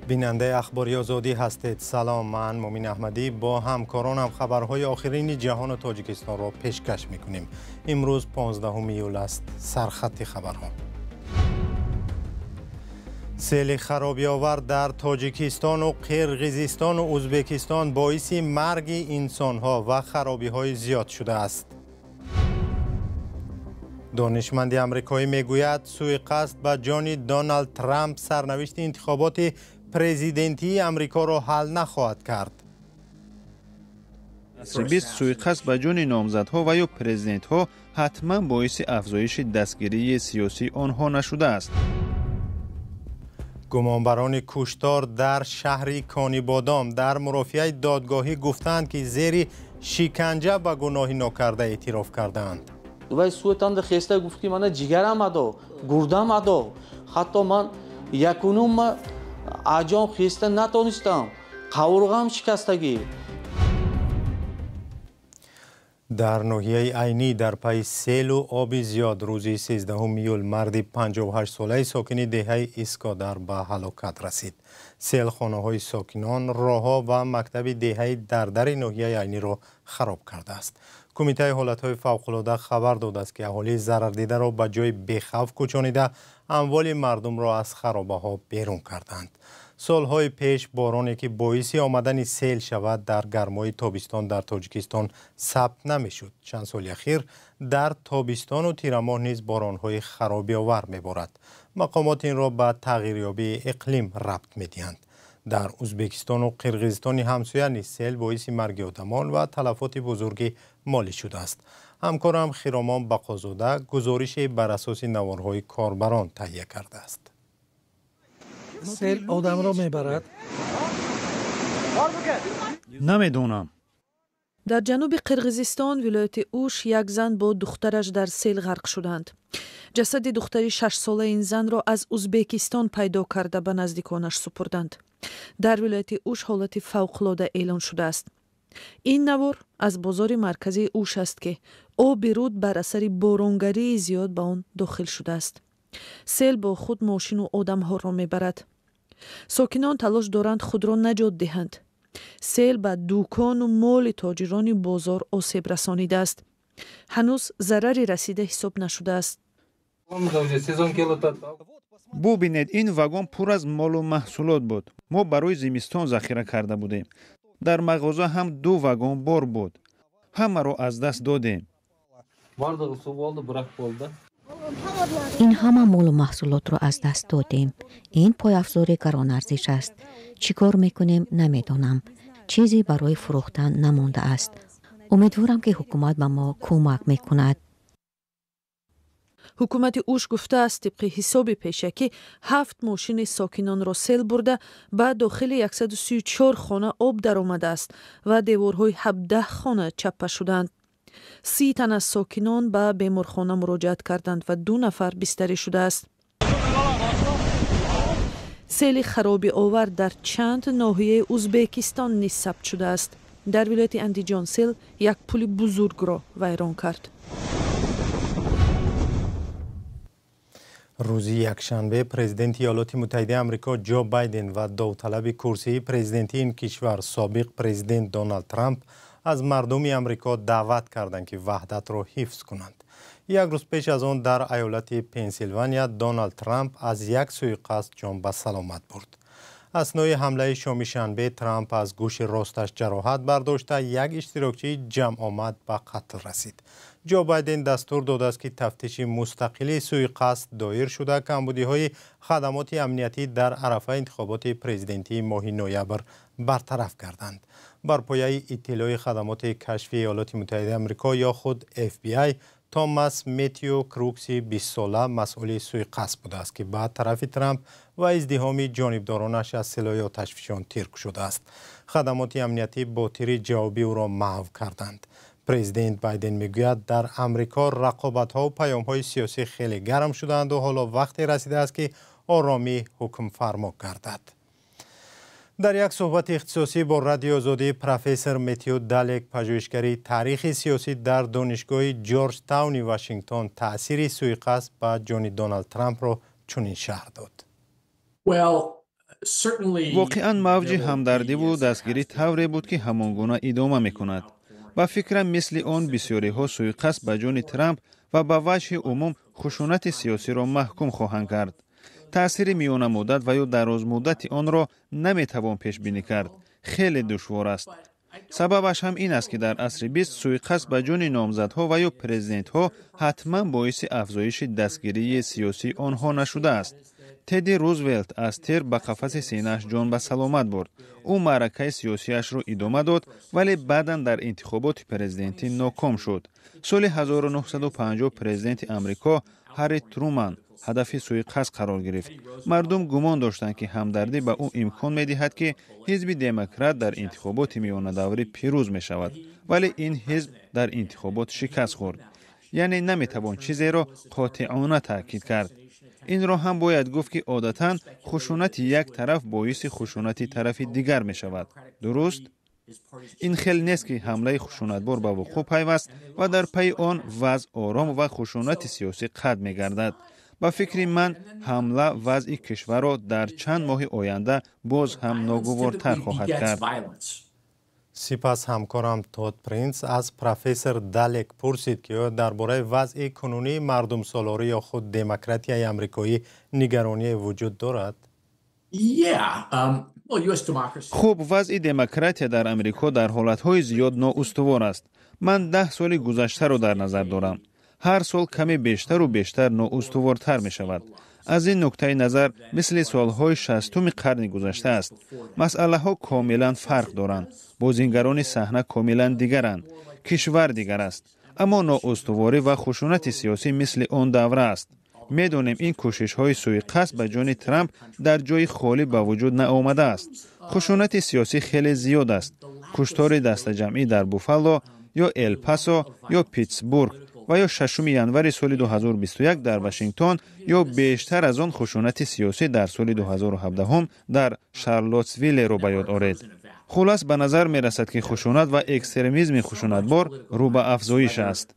Бинандаи Ахбори Озодӣ ҳастед. Салом, ман Мумин Аҳмадӣ бо ҳамкоронам хабарҳои охирини ҷаҳону Тоҷикистонро пешкаш мекунем. Имрӯз 15 июл аст. Сархати хабарҳо. Сели харобиовар дар Тоҷикистону Қирғизистону Ӯзбекистон боиси марги инсонҳо ва харобиҳои зиёд шудааст. Донишманди амрикоӣ мегӯяд, суиқасд ба ҷони Доналд Трамп сарнавишти интихоботи президентии Амрикоро ҳал нахоҳад кард. Асри бист суиқасд ба ҷони номзадҳо ва ё президентҳо ҳатман боиси афзоиши дастгирии сиёсии онҳо нашудааст. Гумонбарони куштор дар шаҳри Конибодом дар мурофиаи додгоҳӣ гуфтанд, ки зери шиканҷа ба гуноҳи нокарда эътироф кардаанд. Вай суетанда хеста гуфт, ки мана ҷигарам адо, гурдам адо, ҳатто ман якунум аҷом хеста натонистам, қавурғам шикастагӣ. Дар ноҳияи Айнӣ дар пайи селу оби зиёд рӯзи 13 июл марди 58-солаи сокини деҳаи Искодар ба ҳалокат расид. Сел хонаҳои сокинон, роҳҳо ва мактаби деҳаи Дардари ноҳияи Айниро хароб кардааст. Кумитаи ҳолатҳои фавқулода хабар додааст, ки аҳолии зарардидаро ба ҷои бехавф кӯчонида, амволи мардумро аз харобаҳо берун карданд. Солҳои пеш бороне, ки боиси омадани сел шавад, дар гармои тобистон дар Тоҷикистон сабт намешуд. Чанд соли ахир дар тобистону тирамоҳ низ боронҳои харобиовар меборад. Мақомот инро ба тағйирёбии иқлим рабт медиҳанд. Дар Ӯзбекистону Қирғизистони ҳамсоя низ сел боиси марги одамон ва талафоти бузурги молӣ шудааст. Ҳамкорам Хиромон Бақозода гузорише бар асоси наворҳои корбарон таҳия кардааст. Сел одамро мебарад? Намедонам. Дар ҷануби Қирғизистон, вилояти Уш, як зан бо духтараш дар сел ғарқ шуданд. Ҷасади духтари 6-солаи ин занро аз Узбекистон пайдо карда, ба наздиконаш супурданд. Дар вилояти Уш ҳолати фавқулода эълон шудааст. Ин навор аз бозори марказии Уш аст, ки оби руд бар асари боронгарии зиёд ба он дохил шудааст. Сел бо худ мошину одамҳоро мебарад. Сокинон талош доранд худро наҷот диҳанд. Сел ба дукону моли тоҷирони бозор осеб расонидааст. Ҳанӯз зарари расида ҳисоб нашудааст. Бубинед, ин вагон пур аз молу маҳсулот буд. Мо барои зимистон захира карда будем. Дар мағоза ҳам ду вагон бор буд. Ҳамаро аз даст додем. Ин ҳама молу маҳсулотро аз даст додем. Ин пойафзори гаронарзиш аст. Чӣ кор мекунем, намедонам. Чизе барои фурӯхтан намондааст. Умедворам, ки ҳукумат ба мо кӯмак мекунад. Ҳукумати Уш гуфтааст, тибқи ҳисоби пешакӣ ҳафт мошини сокинонро сел бурда, ба дохили 134 хона об даромадааст ва деворҳои 17 хона чаппа шуданд. 30 тан аз сокинон ба беморхона муроҷиат карданд ва ду нафар бистарӣ шудааст. Сели харобиовар дар чанд ноҳияи Узбекистон низ сабт шудааст. Дар вилояти Андиҷон сел як пули бузургро вайрон кард. Рӯзи якшанбе президенти Иёлоти Муттаҳидаи Амрико Ҷо Байден ва довталаби курсии президентии ин кишвар, собиқ президент Доналд Трамп, аз мардуми Амрико даъват карданд, ки ваҳдатро ҳифз кунанд. Як рӯз пеш аз он дар айолати Пенсилвания Доналд Трамп аз як суиқасд ҷон ба саломат бурд. Аснои ҳамлаи шоми шанбе Трамп аз гӯши росташ ҷароҳат бардошта, як иштирокчии ҷамъомад ба қатл расид. Ҷо Байден дастур додааст, ки тафтиши мустақили суиқасд доир шуда, камбудиҳои хадамоти амниятӣ дар арафаи интихоботи президентии моҳи ноябр бартараф карданд. Бар пояи иттилои хадамоти кашфи Иёлоти Муттаҳидаи Амрико ё худ FBI, Томас Метью Крукси 20-сола масъули суиқасд будааст, ки ба тарафи Трамп ва издиҳоми ҷонибдоронаш аз силоҳи оташфишон тир кушодааст. Хадамоти амниятӣ бо тири ҷавобӣ ӯро маҳв карданд. Президент Байден мегӯяд, дар Амрико рақобатҳо паёмҳои сиёсӣ хеле гарм шудаанду ҳоло вақте расидааст, ки оромӣ ҳукмфармо гардад. Дар як суҳбати ихтисосӣ бо Радиои Озодӣ профессор Метью Далек, пажӯҳишгари таърихи сиёсӣ дар Донишгоҳи Ҷорҷ Тауни Вашингтон, таъсири суиқасд ба ҷони Доналд Трампро чунин шарҳ дод. Well, Воқеан, мавҷи ҳамдардиву дастгирӣ тавре буд, ки ҳамон гуна идома мекунад. Ба фикрам, мисли он бисёриҳо суиқасд ба ҷони Трамп ва ба ваҷҳи умум хушунати сиёсиро маҳкум хоҳанд кард. Таъсири миёнамуддат ва ё дарозмуддати онро наметавон пешбинӣ кард, хеле душвор аст. Сабабаш ҳам ин аст, ки дар асри 20 суиқасд ба ҷони номзадҳо ва ё президентҳо ҳатман боиси афзоиши дастгирии сиёсии онҳо нашудааст. Тедди Рузвелт аз тир ба қафаси синааш ҷон ба саломат бурд. Ӯ маъракаи сиёсиашро идома дод, вале баъдан дар интихоботи президентӣ ноком шуд. Соли 1950 президенти Амрико Ҳарри Труман ҳадафи суиқасд қарор гирифт. Мардум гумон доштанд, ки ҳамдардӣ ба ӯ имкон медиҳад, ки ҳизби Демократ дар интихоботи миёнадаврӣ пирӯз мешавад, вале ин ҳизб дар интихобот шикаст хӯрд. Яъне наметавон чизеро қотеона таъкид кард. Инро ҳам бояд гуфт, ки одатан хушунати як тараф боиси хушунати тарафи дигар мешавад, дуруст? Ин хел нест, ки ҳамлаи хушунатбор ба вуқӯъ пайваст ва дар пайи он вазъ ором ва хушунати сиёсӣ қатъ мегардад. Ба фикри ман, ҳамла вазъи кишварро дар чанд моҳи оянда боз ҳам ногувортар хоҳад кард. Сипас ҳамкорам Тод Принс аз профессор Далек пурсид, ки оё дар бораи вазъи кунунии мардумсолорӣ ё худ демократияи амрикоӣ нигароние вуҷуд дорад. Хуб, вазъи демократия дар Амрико дар ҳолатҳои зиёд ноустувор аст. Ман 10 соли гузаштаро дар назар дорам. Ҳар сол каме бештару бештар ноустувортар мешавад. Аз ин нуктаи назар мисли солҳои 60-уми қарни гузашта аст. Масъалаҳо комилан фарқ доранд, бозингарони саҳна комилан дигаранд, кишвар дигар аст, аммо ноустуворӣ ва хушунати сиёсӣ мисли он давра аст. Медонем, ин кӯшишҳои суиқасд ба ҷони Трамп дар ҷои холӣ ба вуҷуд наомадааст. Хушунати сиёсӣ хеле зиёд аст: куштори дастаҷамъӣ дар Буффало ё Эл-Пасо ё Питсбург ва ё 6 январи соли 2021 дар Вашингтон, ё бештар аз он хушунати сиёсӣ дар соли 2017 дар Шарлотсвиллеро ба ёд оред. Хулас, ба назар мерасад, ки хушунат ва экстремизми хушунатбор рӯ ба афзоиш аст.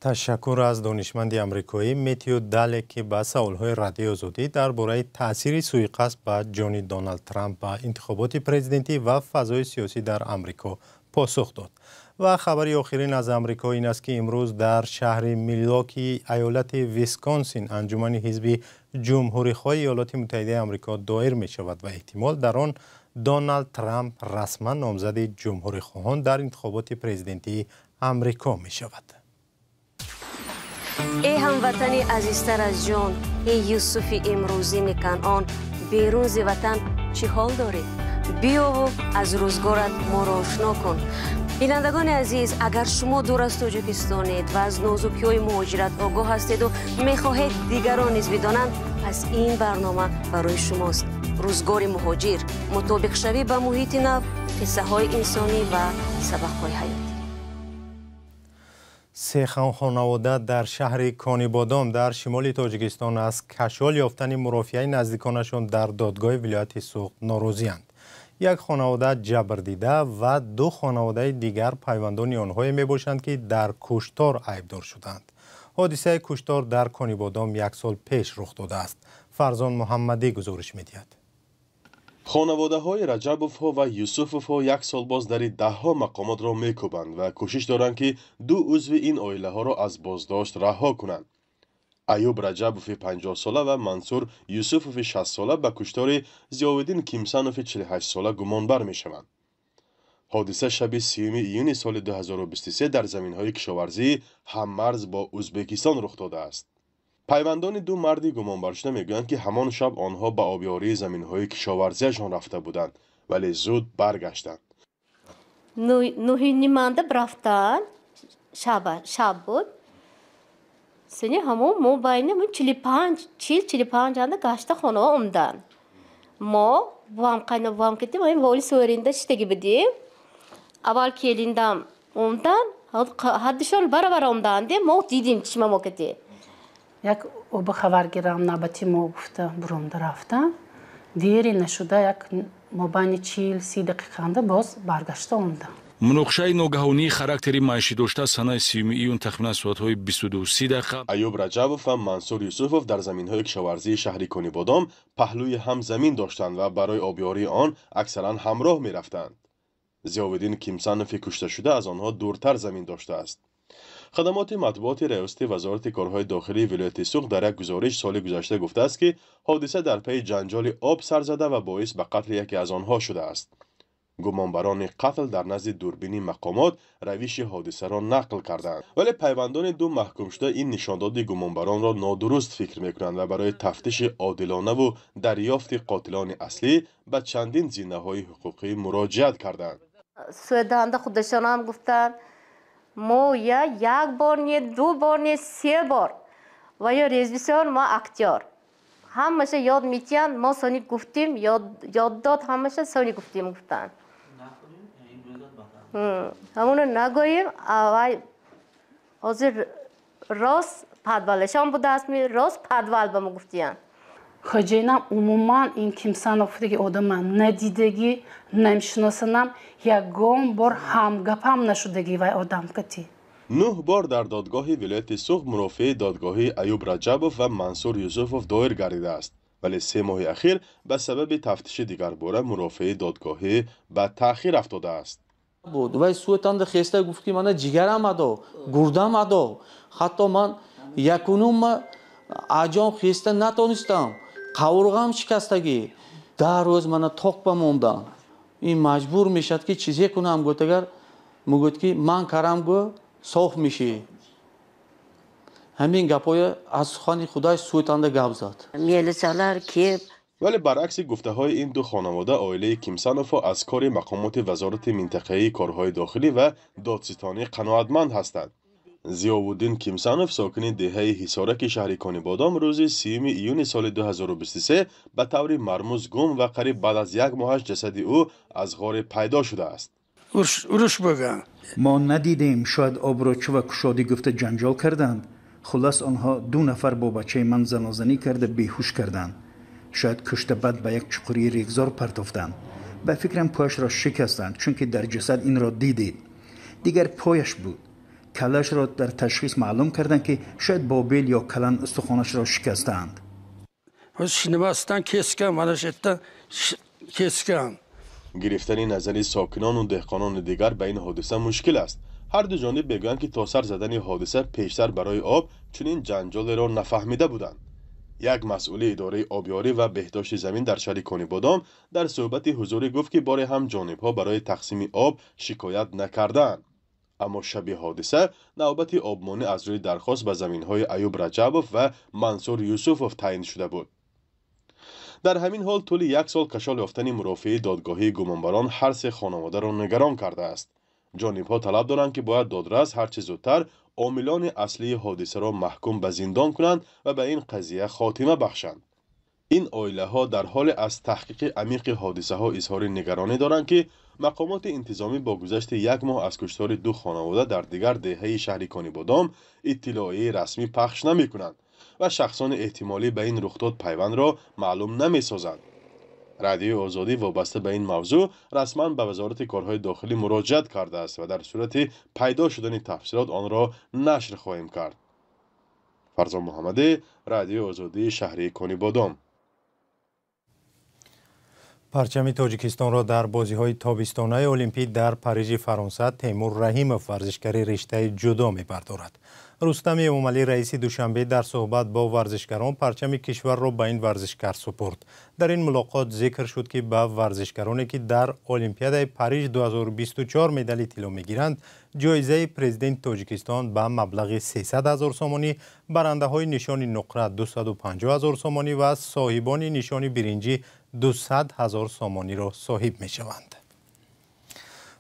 Ташаккур аз донишманди амрикоӣ Метью Далек, ки ба саволҳои Радиои Озодӣ дар бораи таъсири суиқасд ба ҷони Доналд Трамп ба интихоботи президентӣ ва фазои сиёсӣ дар Амрико посух дод. Ва хабари охирин аз Амрико ин аст, ки имрӯз дар шаҳри Милуоки иёлати Висконсин анҷумани ҳизби ҷумҳурихоҳи Иёлоти Муттаҳидаи Амрико доир мешавад ва эҳтимол дар он Доналд Трамп расман номзади ҷумҳурихоҳон дар интихоботи президентии Амрико мешавад. Эй ҳамватани азизтар аз ҷон, эй Юсуфи имрӯзини Канъон, берун зи ватан чӣ ҳол дорӣ? Биёву аз рӯзгорат моро ошно кун. Бинандагони азиз, агар шумо дур аз Тоҷикистонед ва аз нозукиҳои муҳоҷират огоҳ ҳастеду мехоҳед дигарон низ бидонанд, пас ин барнома барои шумост. Рӯзгори муҳоҷир, мутобиқшавӣ ба муҳити нав, қиссаҳои инсонӣ ва сабақҳои ҳаёт. Се хонавода дар шаҳри Конибодом дар шимоли Тоҷикистон аз кашол ёфтани мурофиаи наздиконашон дар додгоҳи вилояти Суғд норозианд. Як хонавода ҷабрдида ва ду хонаводаи дигар пайвандони онҳое мебошанд, ки дар куштор айбдор шуданд. Ҳодисаи куштор дар Конибодом як сол пеш рух додааст. Фарзон Муҳаммадӣ гузориш медиҳад. Хонаводаҳои Раҷабовҳо ва Юсуфовҳо як сол боз дари даҳҳо мақомотро мекӯбанд ва кӯшиш доранд, ки ду узви ин оилаҳоро аз боздошт раҳо кунанд. Аюб Раҷабови 50-сола ва Мансур Юсуфови 60-сола ба куштори Зиёвиддин Кимсанови 48-сола гумонбар мешаванд. Ҳодиса шаби 30 июни соли 2023 дар заминҳои кишоварзии ҳаммарз бо Ӯзбекистон рух додааст. Пайвандони ду марди гумонбаршуда мегӯянд, ки ҳамон шаб онҳо ба обёрии заминҳои кишоварзиашон рафта буданд, вале зуд баргаштанд. Нуҳиниманда рафтан, шаб буд. Сени ҳамон мо байни 45, 40, 45 анда гашта хонаҳо омдан. Мо бувам, қайна бувам кетим, ҳамин воли сӯринда шиштаги будем. Аввал келиндам омдан, ҳардушон барабар омданде, мо дидим чишма мо кети. Як оба хабаргирам навбати мо гуфта буромда рафтам. Дери нашуда, як мобайни 40-30 дақиқаанда боз баргашта омдам. Муноқишаи ногаҳонии характери маишӣ дошта санаи 30 июн тахминан соатҳои 22:30 дақиқа Аюб Раҷабов ва Мансур Юсуфов дар заминҳои кишоварзии шаҳри Конибодом паҳлӯи ҳам замин доштанд ва барои обёрии он аксаран ҳамроҳ мерафтанд. Зиёвиддин Кимсанови кушташуда аз онҳо дуртар замин доштааст. Хадамоти матбуоти раёсати вазорати корҳои дохилии вилояти Суғд дар як гузориш соли гузашта гуфтааст, ки ҳодиса дар пайи ҷанҷоли об сар зада ва боис ба қатли яке аз онҳо шудааст. Гумонбарони қатл дар назди дурбини мақомот равиши ҳодисаро нақл карданд, вале пайвандони ду маҳкумшуда ин нишондоди гумонбаронро нодуруст фикр мекунанд ва барои тафтиши одилонаву дарёфти қотилони аслӣ ба чандин зинаҳои ҳуқуқӣ муроҷиат карданд. Суэдаҳанда худашонам гуфтанд, мо я як бор не, ду бор не, се бор ва ё режиссёр, мо актёр, ҳамаша ёд метиҳанд. Мо сони гуфтим, ёд дод, ҳамаша сони гуфтим, гуфтанд, ҳамоно нагӯем. Вай ҳозир рост подвалашон будааст, рост подвал ба мо гуфтиянд. Хоҷаинам умуман ин Кимсанов диги одама надидагӣ, намешиносанам, ягон бор ҳамгапам нашудагӣ вай одам кати. 9 бор дар додгоҳи вилояти Суғд мурофиаи додгоҳии Аюб Раҷабов ва Мансур Юсуфов доир гардидааст, вале 3 моҳи ахир ба сабаби тафтиши дигарбора мурофиаи додгоҳӣ ба таъхир афтодааст. Буд вай суэтанда хеста гуфт, ки мана ҷигарам адо, гурдам адо, ҳатто ман якунум аҷон хеста натонистам, қавурғам шикастагӣ, 10 рӯз мана тоқ ба мондам. Ин маҷбур мешавад, ки чизе кунам, гӯяд, агар мегӯяд, ки ман карам, гӯ соф мешӣ. Ҳамин гапҳоя аз сухани худай суэтанда гап зад. Милисалар кеп Вале баръакси гуфтаҳои ин ду хонавода, оилаи Кимсановҳо аз кори мақомоти вазорати минтақаии корҳои дохилӣ ва додситонӣ қаноатманд ҳастанд. Зиёвуддин Кимсанов, сокини деҳаи Ҳисораки шаҳри Конибодом, рӯзи 30 июни соли 2023 ба таври мармуз гум ва қариб баъд аз як моҳаш ҷасади ӯ аз ғоре пайдо шудааст. Уруш буган. Мо надидем, шояд обро чӯ ва кушодӣ гуфта ҷанҷол карданд. Хулас, онҳо ду нафар бо бачаи ман занозанӣ карда беҳуш карданд. Шояд кушта, баъд ба як чуқурии регзор партофтанд. Ба фикрам, пояшро шикастанд, чунки дар ҷасад инро дидед, дигар пояш буд. Каллаашро дар ташхис маълум карданд, ки шояд бо бел ё калан устухонашро шикастаанд. Nimasidan kesgan, mana shu yerdan kesgan. Гирифтани назари сокинону деҳқонони дигар ба ин ҳодиса мушкил аст. Ҳар ду ҷониб мегӯянд, ки то сар задани ҳодиса пештар барои об чунин ҷанҷолеро нафаҳмида буданд. Як масъули идораи обёрӣ ва беҳдошти замин дар шаҳри Конибодом дар суҳбати ҳузурӣ гуфт, ки боре ҳам ҷонибҳо барои тақсими об шикоят накардаанд, аммо шаби ҳодиса навбати обмонӣ аз рӯи дархост ба заминҳои Аюб Раҷабов ва Мансур Юсуфов таъин шуда буд. Дар ҳамин ҳол, тӯли як сол кашол ёфтани мурофиаи додгоҳии гумонбарон ҳар се хонаводаро нигарон кардааст. Ҷонибҳо талаб доранд, ки бояд додрас ҳарчи зудтар омилони аслии ҳодисаро маҳкум ба зиндон кунанд ва ба ин қазия хотима бахшанд. Ин оилаҳо дар ҳоле аз таҳқиқи амиқи ҳодисаҳо изҳори нигаронӣ доранд, ки мақомоти интизомӣ бо гузашти як моҳ аз куштори ду хонавода дар дигар деҳаи шаҳри Конибодом иттилоияи расмӣ пахш намекунанд ва шахсони эҳтимолӣ ба ин рухдод пайвандро маълум намесозанд. Радиои Озодӣ вобаста ба ин мавзӯъ расман ба Вазорати корҳои дохилӣ муроҷиат кардааст ва дар сурати пайдо шудани тафсилот онро нашр хоҳем кард. Фарзон Муҳаммадӣ, Радиои Озодӣ, шаҳри Конибодом. Парчами Тоҷикистонро дар бозиҳои тобистонаи Олимпӣ дар Парижи Фаронса Темур Раҳимов, варзишгари риштаи ҷудо, мебардорад. Рустами Эмомалӣ, раиси Душанбе, дар суҳбат бо варзишгарон парчами кишварро ба ин варзишгар супурд. Дар ин мулоқот зикр шуд, ки ба варзишгароне, ки дар Олимпиадаи Париж 2024 медали тилло мегиранд, ҷоизаи Президенти Тоҷикистон ба маблағи 300 ҳазор сомонӣ, барандаҳои нишони нуқра 250 ҳазор сомонӣ ва соҳибони нишони биринҷӣ 200 ҳазор сомониро соҳиб мешаванд.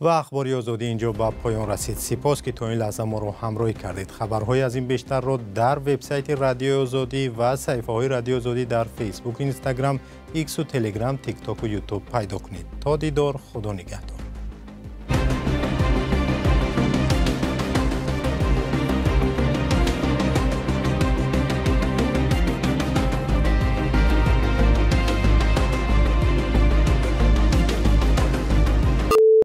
Ва Ахбори Озодӣ инҷо ба поён расид. Сипос, ки то ин лаҳза моро ҳамроҳӣ кардед. Хабарҳои аз ин бештарро дар вебсайти Радиои Озодӣ ва саҳифаҳои Радиои Озодӣ дар Фейсбук, Инстаграм, Иксу, Телеграм, Тиктоку, Ютуб пайдо кунед. То дидор, Худо нигаҳдор.